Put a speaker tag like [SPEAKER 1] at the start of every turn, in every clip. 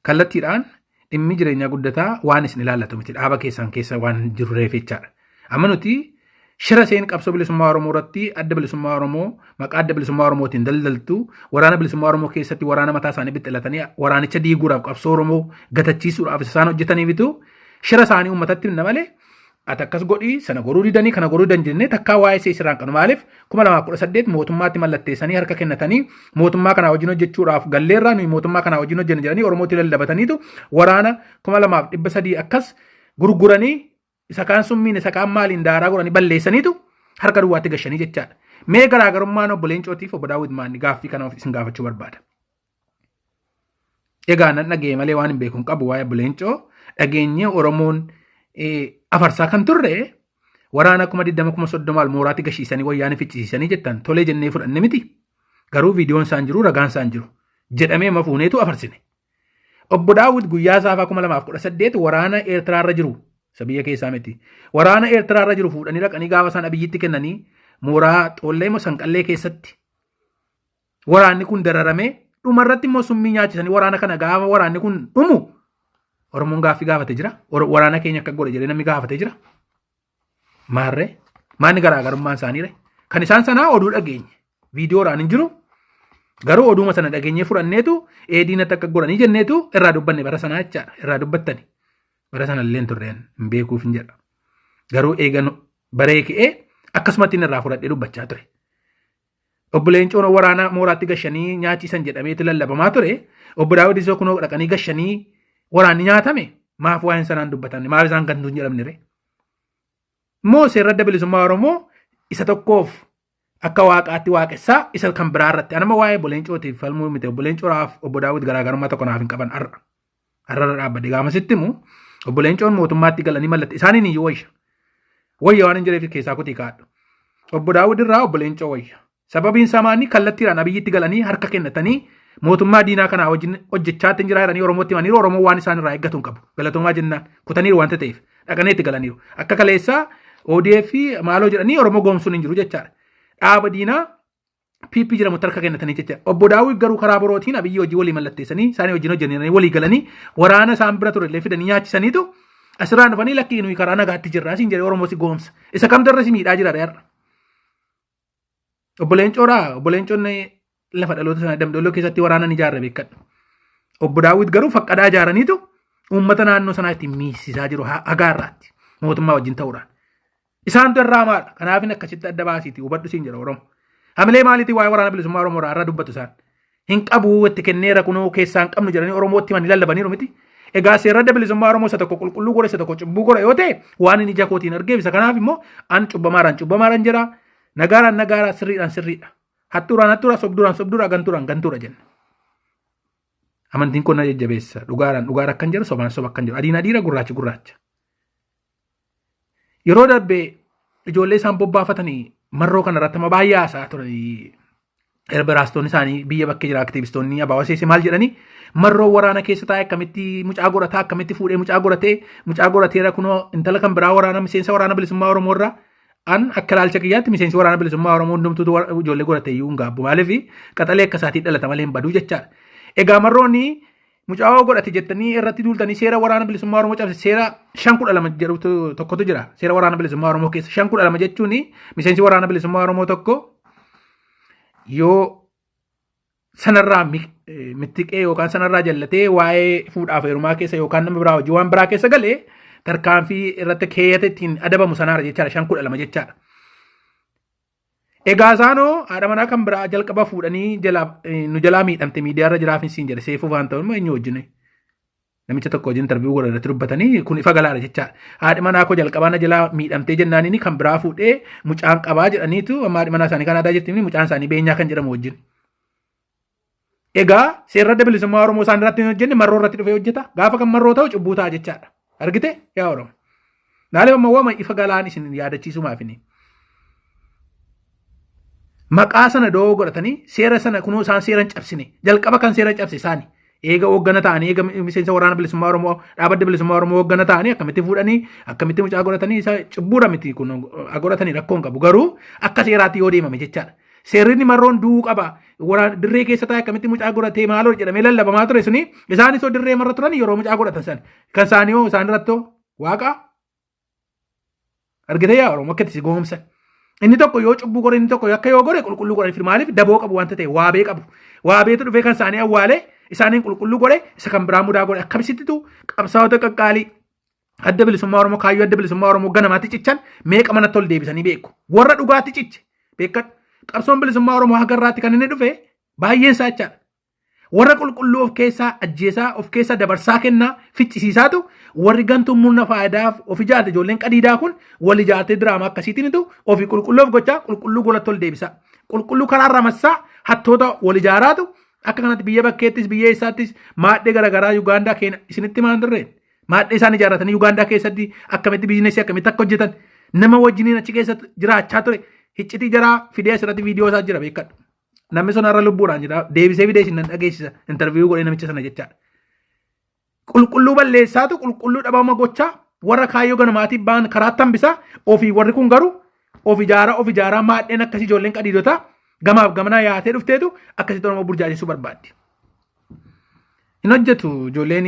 [SPEAKER 1] Kallattiidhaan dhimmi Jireenyaa Guddataa waan isin ilaallatu miti, dhaaba keessan keessa waan jirreef jechaadha. Amma nuti shira seen qabsoo bilisummaa Oromoo irratti Adda Bilisummaa Oromoo maqaa Adda Bilisummaa Oromootiin daldaltu, waraana bilisummaa Oromoo keessatti waraana mataa isaanii bixxilatanii waraanicha diiguudhaaf, qabsoo Oromoo gatachiisuudhaaf isaan hojjetaniifitu shira isaanii uummatatti himna malee, ati akkas godhii, sana godhuu didanii, kana godhuu didan jennee takkaa waa'ee isee sirraan qabnu. Maaliif? 2018 mootummaatti mallatteessanii harka kennatanii, mootummaa kanaa wajjin hojjechuudhaaf galleerraa, nuyi mootummaa kanaa wajjin hojjenna jedhanii Oromootti lallabataniitu waraana 2300 akkas gurguranii, isa kaan summiin, isa kaan maaliin daaraa godhanii balleessaniitu harka duwwaatti gashanii jechaadha. Mee garaagarummaan obbo Leencootiif obbo Daawwit maanni? Gaaffii kana isin gaafachuu barbaada. Egaa nan dhaga'e malee waan hin beeku hin qabu. Waa'ee obbo Leencoo dhageenyee Oromoon afarsaa kan turre, waraana 20,000 30,000 mooraatti gashiisanii wayyaanii ficcisiisanii jettan, tolee jennee fudhanne miti. Garuu viidiyoon isaan jiru, ragaan isaan jiru jedhamee mafuuneetu afarsine. Obbo Daawwit guyyaa saafaa 2018 waraana Eertiraarra jiru, isa biyya keessaa miti. Waraana Eertiraarra jiru fuudhanii dhaqanii gaafa isaan Abiyyitti kennanii, mooraa Xoollee moo Sanqallee keessatti waraanni kun dararamee, dhumarratti immoo summii nyaachisanii waraana kana gaafa waraanni kun dhumu, Oromoon gaaffii gaafate jira. Waraana keenya akka godhe jedhee namni gaafate jira. Maarree maanni garaagarummaan isaanii ree? Kan isaan sanaa oduu dhageenye. Viidiyoodhaan hin jiru. Garuu oduuma sana dhageenyee fudhanneetu eediinatti akka godhanii jenneetu irraa dubbanne bara sanaa jechaadha. Irraa dubbattani. Bara sana illee hin turreen, hin beekuuf hin jedha. Garuu eegan baree ka'ee akkasumatti inni irraa fudhadhee dubbachaa ture. Obbo Leencoon waraana mooraatti gashanii nyaachisan jedhameetu lallabamaa ture. Obbo Daawud Isoo kunoo dhaqanii gashanii waraanni nyaatame, maaf waa'een sanaan dubbatamne? Maaf isaan gantuu hin jedhamne ree? Moo seerri Adda Bilisummaa Oromoo isa tokkoof akka waaqaatti waaqessaa, isa kan biraa irratti? Anama waa'ee obbo Leencootiif falmuu miti. Obbo Leencooraaf obbo Daawud garaagarummaa tokko naaf hin qaban har'a. Har'arra dhaabbadhe gaafa sitti himu, obbo Leencoon mootummaatti galanii mallatte isaaniin iyyuu wayya. Wayya waan hin jireef keessaa kutii kaa'adhu. Obbo Daawud irraa obbo Leencoo wayya. Sababiin isaa maanni? Kallattiidhaan Abiyyitti galanii harka kennatanii mootummaa diinaa kanaa wajjin hojjechaatti hin jiraa jedhanii Oromootti himaniiru. Oromoon waan isaan irraa eeggatu hin qabu. Galatoomaa jennaan kutaniiru waanta ta'eef dhaqanii itti galaniiru. Akka kaleessaa ODF maaloo jedhanii Oromoo goomsuun hin jiru jechaadha. Dhaaba diinaa PP jedhamutti harka kennatanii jecha. Obbo Daawit garuu karaa birootiin Abiyyi hojii walii mallatteessanii, isaanii wajjin hojjetanii walii galanii, waraana isaan bira ture illee fidanii nyaachisaniitu asirraan dhufanii, lakkii nuyi karaa nagaatti jirra asiin jedhee Oromoo si goomsa. Isa kamtu irra si miidhaa jira har'a? Obbo Leencoodhaa? Obbo Leencoon lafa dhaloota sana Damdooloo keessatti waraana ni ijaarra beekadhu. Obbo Daawit garuu faqqadaa ijaaraniitu uummata naannoo sanaa ittiin miisisaa jiru hagaarraatti mootummaa wajjin ta'uudhaan. Isaantu irraa hamaadha. Kanaafin akkasitti adda baasiiti hubadhu siin jedha Oromo. Hamilee maaliitiin waa'ee waraana bilisummaa Oromoo irraa dubbatu isaan? Hin qabu, itti kenneera, kunoo keessaa hin qabnu jedhanii Oromootti himanii lallabaniiru miti. Egaa seerri Adda Bilisummaa Oromoo isa tokko qulqulluu godha, isa tokko cubbuu godha yoo ta'e, waan inni ija kootiin argeef isa kanaaf immoo an cubbamaadhaan cubbamaadhaan jira, nagaadhaan nagaadhaan, sirriidhaan sirriidha, hattuudhaan hattuudha, sobduudhaan sobduudha, gantuudhaan gantuudha jenna. Amantiin kun na jajjabeessa. Dhugaadhaan dhugaadha akkan jedhu, sobaan soba akkan jedhu, adiin adiidha, gurraachi gurraacha. Yeroo darbe ijoollee isaan bobbaafatanii marroo kana irratti amma baay'ee haasa'aa turanii, erbiraastoonni isaanii biyya bakkee jira, aktiivistoonni abaawaa seesee maal jedhanii, marroo waraana keessa taa'ee akkamitti mucaa godhataa, akkamitti fuudhee mucaa godhatee, mucaa godhateera kunoo intala kan biraa waraana miseensa Waraana Bilisummaa Oromoo irraa. An akka ilaalcha kiyyaatti miseensi Waraana Bilisummaa Oromoo hundumtuutu ijoollee godhate iyyuu hin gaabbu. Maaliif? Qaxalee akka isaatii dhalata malee hin baduu jechaadha. Egaa marroonni mucaa godhate jettanii irratti duultanii seera Waraana Bilisummaa Oromoo cabse. Seera 5.12 jedhutu tokkotu jira. Seera Waraana Bilisummaa Oromoo keessa 5.12 jechuun miseensi Waraana Bilisummaa Oromoo tokko yoo sanarraa mittiqee yookaan sanarraa jallatee waa'ee fuudhaaf heerumaa keessa yookaan nama biraa hojii waan biraa keessa galee, tarkaanfii irratti keeyyata ittiin adabamu sanaara jechaadha, 5.12 jechaadha. Egaa isaanoo haadha manaa kan biraa jalqaba fuudhanii jalaa nu jalaa miidhamte, miidiyaarra jiraaf siin jedhe, seefuu waan ta'u immoo eenyu wajjin, namicha tokko wajjin interview godhan irratti dubbatanii kun ifa galaadha jechaadha. Haadhi manaa koo jalqabaa na jalaa miidhamtee jennaan inni kan biraa fuudhee mucaan qabaa jedhaniitu, amma haadhi manaa isaanii Kanaadaa jirti, mucaan isaanii Beenyaa kan jedhamu wajjin. Egaa seerri Adda Bilisummaa Oromoo isaan irratti hin hojjenne marroo irratti dhufee hojjeta. Gaafa kan marroo ta'u cubbuu ta'a jechaadha. Argite yaa Oromoo? Maaliif amma waama ifa galaan isin yaadachiisumaafini. Maqaa sana doo godhatanii seera sana kunoo isaan seera hin cabsine. Jalqaba kan seera cabse isaani. Eega hooggana ta'anii, eega miseensa Waraana Bilisummaa Oromoo, dhaaba Adda Bilisummaa Oromoo hooggana ta'anii, akkamitti fuudhanii, akkamitti mucaa godhatanii? Isa cubbuudha miti kun, godhatanii rakkoo hin qabu. Garuu akka seeraatti yoo deemame jechaadha. Seerrinni Marroon du'uu qaba. Waraan dirree keessa taa'e akkamitti mucaa godhatee maaloo jedhamee lallabamaa ture suni isaanis hoo dirree marra turan yeroo mucaa godhatan san. Kan isaanii hoo isaan irratti hoo waaqa argite yaa Oromoo akka itti si goomsan. Inni tokko yoo cubbuu godhe inni tokko yakka yoo godhe qulqulluu godhan maaliif daboo qabu wanta ta'e waabee qabu. Waabeetu dhufee kan isaanii awwaalee isaaniin qulqulluu godhe isa kan biraa mudaa godhe akkamisittitu qabsaa'ota qaqqaalii adda bilisummaa Oromoo kaayyoo adda bilisummaa Oromoo ganamaatti cichan meeqa manatti ol deebisanii beeku. Warra dhugaatti ciche beekan qabsoon bilisummaa Oromoo haga irraatti kan inni dhufe baay'een isaa jechaadha. Warra qulqulluu of keessaa ajjeesaa of keessaa dabarsaa kennaa ficcisiisaatu warri gantuun murna faayidaaf of ijaarte ijoolleen qadiidaa kun wal ijaartee diraamaa akkasiitiinitu ofii qulqulluu of gochaa qulqulluu golatti ol deebisaa. Qulqulluu karaa ramassaa hattoota wal ijaaraatu akka kanatti biyya bakkeettis biyya eessaattis maadhee garaagaraa Yugaandaa keenya isinitti maan turre maadhee isaan ijaarratanii Yugaandaa keessatti akkamitti biizinesii akkamitti akka hojjetan nama wajjiniin achi keessa jiraachaa ture hiccitii jaraa fidee asirratti viidiyoo isaa jira beekadhu. Namni sun har'a lubbuudhaan jira. Deebisee fidee isin nan dhageessisa. Interviyuu godhee namicha sana jechaadha. Qulqulluu balleessaatu qulqulluu dhabama gochaa warra kaayyoo ganamaatiif ba'an karaatti hambisaa ofii warri kun garuu of ijaaraa of ijaaraa maadheen akkasii ijoolleen qadiidotaa gamaaf gamanaa yaatee dhufteetu akkasitti Oromoo burjaajessuu barbaaddi. Hin hojjetu ijoolleen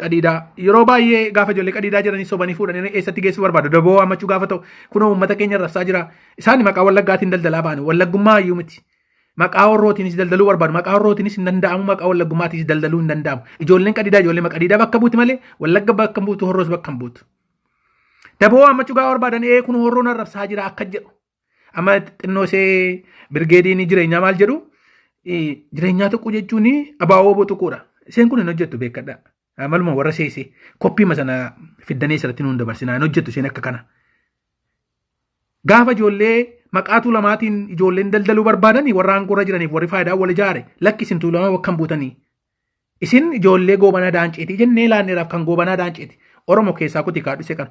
[SPEAKER 1] qadiidaa. Yeroo baay'ee gaafa ijoollee qadiidaa jiranii sobanii fuudhanii eessatti geessuu barbaadu. Daboo waammachuu gaafa ta'u kunoo uummata keenya arrabsaa jira. Isaan maqaa wallaggaatiin daldalaa ba'an. Wallaggummaa iyyuu miti. Maqaa horrootiinis daldaluu barbaadu. Maqaa horrootiinis hin danda'amu. Maqaa wallaggummaatis daldaluu hin danda'amu. Ijoolleen qadiidaa ijoollee qadiidaa bakka buuti malee wallagga bakka hin buutu horroos bakka hin buutu. Daboo waammachuu gaafa barbaadan ee kun horroon arrabsaa jira akka jedhu. Amma xinnoo ishee birgeediin jireenyaa maal jedhu jireenyaa tuquu jechuun abaaboo obbo tuquudha. Isheen kun hin hojjettu beekadha. Maluma warra seesee koppiima sana fiddanii asirratti nuun dabarsinaa hin hojjettu isheen akka kana. Gaafa ijoollee maqaa tuulamaatiin ijoolleen daldaluu barbaadanii warra aangoorra jiraniif warri faayidaa wal ijaare lakki isin tuulama bakka hin buutanii. Isin ijoollee goobanaa daanceeti jennee laanneeraaf kan goobanaa daanceeti. Oromo keessaa kuti kaadhu isa kana.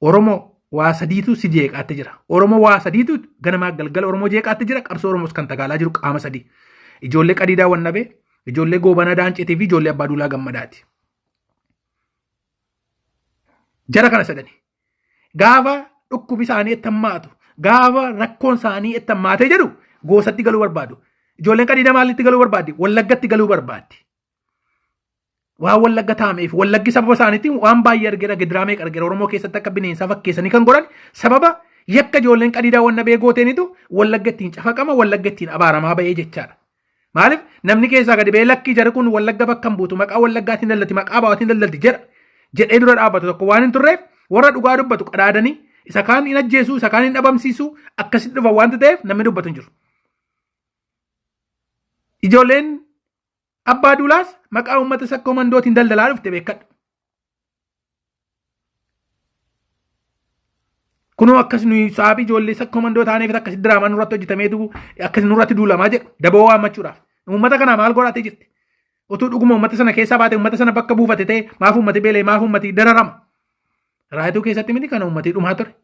[SPEAKER 1] Oromo waa sadiitu si jeeqaatti jira. Oromo waa sadiitu ganamaa galgala Oromoo jeeqaatti jira. Qabsoo Oromoos kan tagaalaa jiru qaama sadii. Ijoollee Qadiidaa Wannabee, ijoollee goobanaa daanceetii fi ijoollee Abbaa Duulaa Gammadaati. Jara kana sadani. Gaafa dhukkubi isaanii itti hammaatu, gaafa rakkoon isaanii itti hammaatee jedhu goosatti galuu barbaadu. Ijoolleen qadiida maalitti galuu barbaaddi? Wallaggatti galuu barbaaddi. Waan wallagga taameef wallaggi sababa isaaniitiin waan baay'ee argeera gidiraa meeqa argeera Oromoo keessatti akka bineensaa fakkeessanii kan godhan sababa yakka ijoolleen qadiidaa wanna bee gooteenitu wallagga ittiin cafaqama wallagga ittiin abaaramaa ba'ee jechaadha. Maaliif namni keessaa gadi ba'ee lakkii jarri kun wallagga bakka hin buutu maqaa wallaggaatiin daldalti maqaa baawaatiin daldalti jedha jedhee dura dhaabbatu tokko waan hin turreef warra dhugaa dubbatu qadaadanii isa kaan hin ajjeesuu isa kaan hin dhabamsiisuu akkasitti dhufa waanta ta'eef namni dubbatu hin jiru. Ijoolleen abbaa duulaas maqaa uummata sakkoo mandootiin daldalaa dhufte beekadhu. Kunoo akkas nuyi saabii ijoollee sakkoo mandoo taaneef akkas diraamaa nurratti hojjetameetu akkas nurratti duulamaa jedhu daboo waammachuudhaaf. Uummata kanaa maal godhaatee jirti? Utuu dhuguma uummata sana keessaa baate uummata sana bakka buufate ta'e maaf uummati beela'e maaf uummati dararama? Raayituu keessatti miti kana uummati dhumaa ture.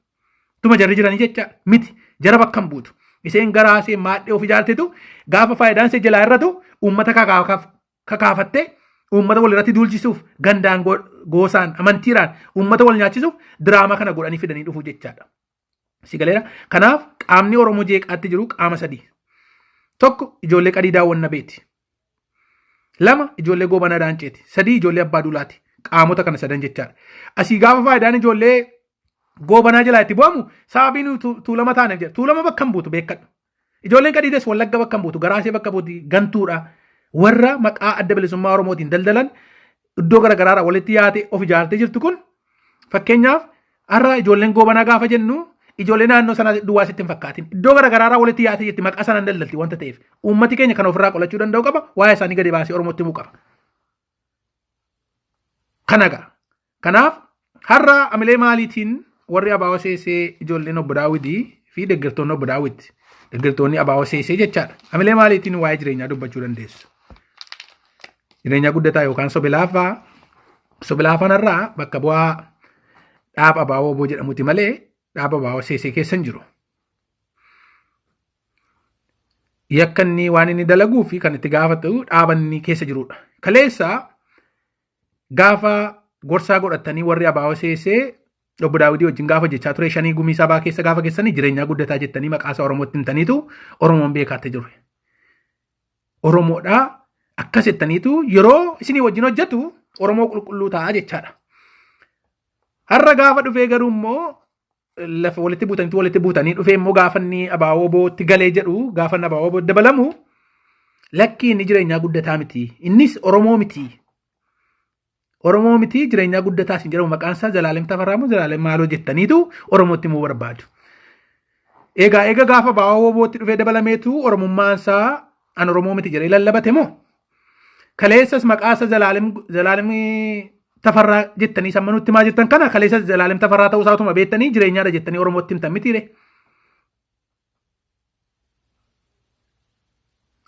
[SPEAKER 1] Tuma jarri jiranii jecha miti jara bakka hin buutu. Isheen garaa ishee maadhee of ijaartetu gaafa faayidaan ishee jalaa irratu uummata kakaafattee uummata wal irratti duulchisuuf gandaan goosaan amantiiraan uummata wal nyaachisuuf diraamaa kana godhanii fidanii dhufu jechaadha. Si galeera. Kanaaf qaamni Oromoo jeeqaatti jiru qaama sadii. Tokko ijoollee qadiidaa wannabeeti. Lama ijoollee goobanaa daanceeti. Sadii ijoollee abbaa duulaati. Qaamota kana sadan jechaadha. Asii gaafa faayidaan ijoollee goobanaa jalaa itti bu'amu sababii nuyi tuulama taaneef jedha. Tuulama bakka hin buutu beekadhu. Ijoolleen qadiides wallagga bakka hin buutu garaasee bakka buuti gantuudha. Warra maqaa adda bilisummaa Oromootiin daldalan iddoo garaagaraarraa walitti yaate of ijaartee jirtu kun fakkeenyaaf har'a ijoolleen goobanaa gaafa jennu ijoollee naannoo sanaa duwwaa sitti hin fakkaatin. Iddoo garaagaraarraa walitti yaatee jirti maqaa sanaan daldalti wanta ta'eef. Uummati keenya kan ofirraa qolachuu danda'u qaba waa'ee isaanii gadi baasee Oromootti himuu qaba. Kana ga'a. Kanaaf har'a amilee maaliitiin warri abaawoo seesee ijoolleen obbo Daawwitii fi deeggartoonni obbo Daawwit deeggartoonni abaawoo seesee jechaadha. Amilee maaliitiin waa'ee jireenyaa dubbachuu dandeessu. Jireenyaa guddataa yookaan sobilaafaa sobilaafaan har'aa bakka bu'aa dhaaba abaawoo obbo jedhamuti malee dhaaba abaawoo seesee keessa hin jiru. Yakka inni waan inni dalaguu fi kan itti gaafatu dhaaba inni keessa jirudha. Kaleessa gaafa gorsaa godhatanii warri abaawoo seesee Obbo Daawudii wajjin gaafa hojjechaa ture shanii gumii sabaa keessa gaafa keessanii jireenyaa guddataa jettanii maqaa isaa Oromootti himtaniitu Oromoon beekaatti jiru. Oromoodhaa akkas jettaniitu yeroo isinii wajjin hojjetu Oromoo qulqulluu ta'a jechaadha. Har'a gaafa dhufee garuu immoo lafa walitti buutaniitu walitti buutanii dhufee immoo gaafa inni abaaboo bootti galee jedhu gaafa inni abaaboo bootti dabalamu lakkii inni jireenyaa guddataa miti. Innis Oromoo miti. Oromoo miti jireenyaa guddataa isin jedhamu maqaan isaa Zalaalem Tafarraa moo Zalaalem maaloo jettaniitu Oromootti immoo barbaadu. Egaa eega gaafa abaaboo bootti dhufee dabalameetu Oromummaan isaa an Oromoo miti jedhee lallabate moo? Kaleessas maqaa isaa Zalaalem Zalaalem Tafarraa jettanii samma nutti himaa jirtan kana kaleessas Zalaalem Tafarraa ta'uu isaa utuma beektanii jireenyaadha jettanii Oromootti himtan mitiire.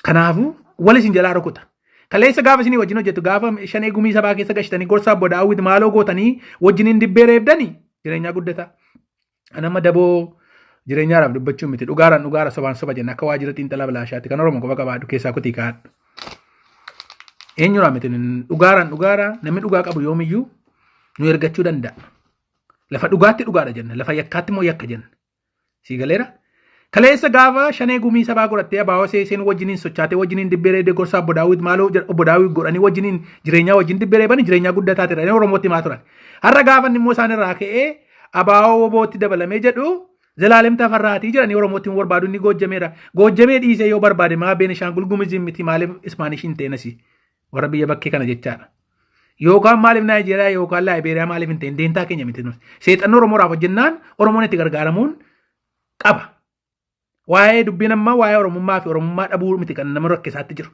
[SPEAKER 1] Kanaafuu wal isin jalaa rukuta. Kaleessa gaafa isinii wajjin hojjetu gaafa shanee gumii sabaa keessa gashitanii gorsaa obbo Daawwit maaloo gootanii wajjiniin dibbee reebdanii jireenyaa guddataa. An amma daboo jireenyaadhaaf dubbachuu miti dhugaaraan dhugaara sobaan soba jenna akka waajjira xiinxalaa bilaashaatti kan Oromoo qofa qabaadhu keessaa kutii kaa'adhu. Eenyuraa miti dhugaaraan dhugaara namni dhugaa qabu yoomiyyuu nu ergachuu danda'a. Lafa dhugaatti dhugaadha jenna lafa yakkaatti immoo yakka jenna. Sii galeera? Kaleessa gaafa shanee gumii sabaa godhattee abaawoo seeseen wajjiniin sochaatee wajjiniin dibbee reebdee gorsaa obbo Daawit maaloo obbo Daawit godhanii wajjiniin jireenyaa wajjin dibbee reebanii jireenyaa guddataa ture Oromootti himaa turan. Har'a gaafa inni immoo isaan irraa ka'ee abaawoo wobootti dabalamee jedhu Zalaalem Tafarraatii jedhanii Oromootti hin barbaadu inni Goojjameedha. Goojjamee dhiisee yoo barbaade maa Beenishaangul Gumuziin miti maaliif Ispaanishii hin ta'in warra biyya bakkee kana jechaadha. Yookaan maaliif Naayijeeriyaa yookaan Laayibeeriyaa maaliif hin ta'in deentaa keenya miti nuti. Seexanni Oromoodhaaf hojjennaan Oromoon itti gargaaramuun qaba. Waa'ee dubbiin ammaa waa'ee Oromummaa fi Oromummaa dhabuu miti kan nama rakkisaatti jiru.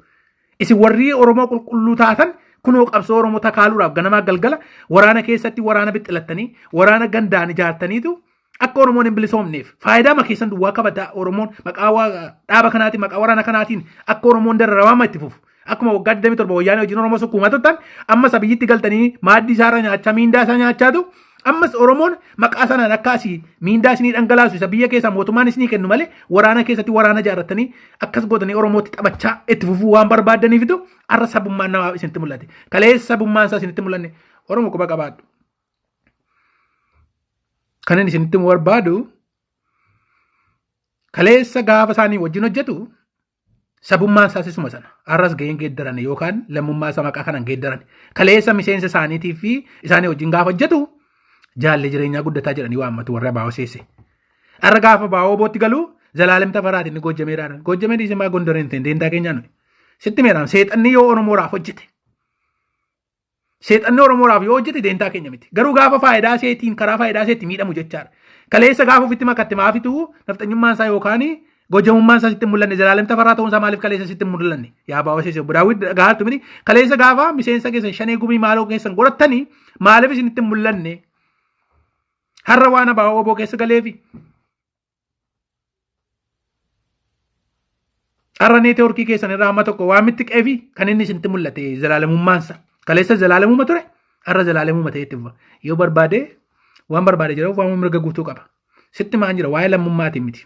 [SPEAKER 1] Isin warri Oromoo qulqulluu taatan kunoo qabsoo Oromoo takaaluudhaaf ganamaa galgala waraana keessatti waraana bixxilattanii waraana gandaan ijaartaniitu akka Oromoon hin bilisoomneef faayidaa ma keessan duwwaa kabata Oromoon maqaa dhaaba kanaatiin maqaa waraana kanaatiin akka Oromoon dararamaa itti fufu. Akkuma waggaa 27 wayyaanee wajjin Oromoo sukkuumaa turtan ammas abiyyitti galtanii maaddii isaarra nyaachaa miindaa isaa nyaachaatu ammas Oromoon maqaa sanaan akka asii miindaa isinii dhangalaasu isa biyya keessaa mootummaan isinii kennu malee waraana keessatti waraana ijaarrattanii akkas gootanii Oromootti taphachaa itti fufuu waan barbaaddaniifitu har'a sabummaan namaa isinitti mul'ate. Kaleessa sabummaan isaa isinitti mul'anne Oromoo quba qabaadhu. Kan inni isinitti barbaadu kaleessa gaafa isaanii wajjin hojjetu sabummaan isaas isuma sana. Har'as gaheen geeddarane yookaan lammummaa isaa maqaa kanaan geeddarane. Kaleessa miseensa isaaniitii fi isaanii wajjin gaafa hojjetu jaallee jireenyaa guddataa jedhanii waammatu warra baa'oo seesse. Har'a gaafa baa'oo bootti galu Zalaalem Tafaraatiin inni Goojjameedhaan. Goojjamee dhiisee maa Gondoreen hin ta'in deentaa keenyaa nuyi. Sitti meeraan seexanni yoo Oromoodhaaf hojjete. Seexanni Oromoodhaaf yoo hojjete deentaa keenya miti. Garuu gaafa faayidaa seetiin karaa faayidaa seetti miidhamu jechaadha. Kaleessa gaafa ofitti makatte maafitu nafxanyummaan isaa yookaan gojamummaan isaa sitti hin mul'anne Zalaalem Tafarraa ta'uun isaa maaliif kaleessa sitti hin mul'anne yaa baawwa seese obbo Daawwit gahaattu miti kaleessa gaafa miseensa keessan shanee gumii maaloo keessan godhattanii maaliif isinitti hin mul'anne har'a waan abaa'oo oboo keessa galeefi Har'a neetwoorkii keessan irraa amma tokko waan mitti qeefi kan inni isinitti mul'ate zalaalamummaansa. Kaleessa zalaalamuma ture har'a zalaalamuma ta'ee itti fufa. Yoo barbaade waan barbaade jira waan mirga guutuu qaba. Sitti maan jira waa'ee lammummaatiin miti.